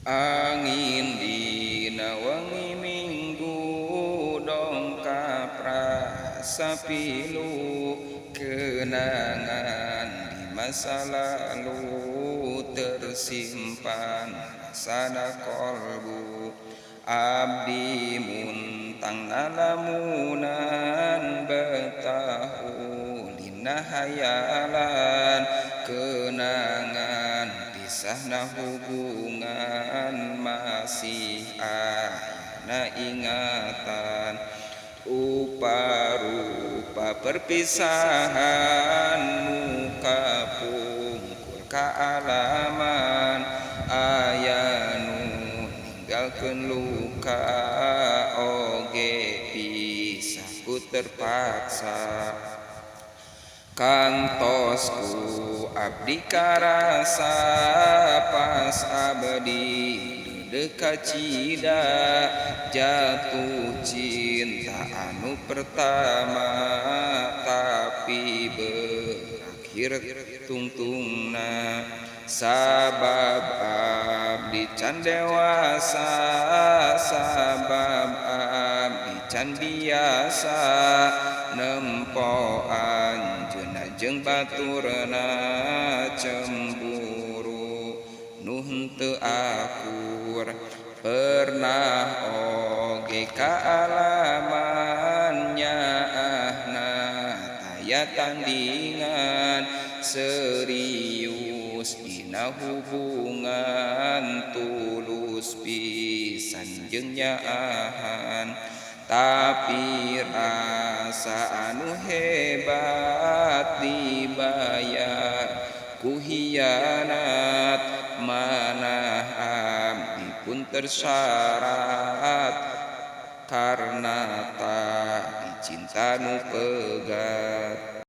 Angin dina wengi Minggu dongkap rasa pilu, kenangan di masa lalu tersimpan rasa kolbu. Abdi muntang nalamunan betah ulina hayalan, kenangan pisahna hubungan masih ayana ingatan. Rupa-rupa perpisahan muka pungkur kaalaman, aya nu ninggalkeun luka oge pisah ku terpaksa. Kantos ku abdi karasa pas abdi deudeuh kacida, jatuh cinta anu pertama tapi berakhir tungtungna. Sabab abdi can dewasa, sabab abdi can biasa nempo anjeunna jeung baturna cemburu nu henteu akur. Pernah oge kaalaman nyaahna taya tandingan, serius dina hubungan tulus pisan jeung nyaahan. Tapi rasa anu hebat dibayar ku hianat, manah abdi pun tersyarat karena tak dicinta nu pegat.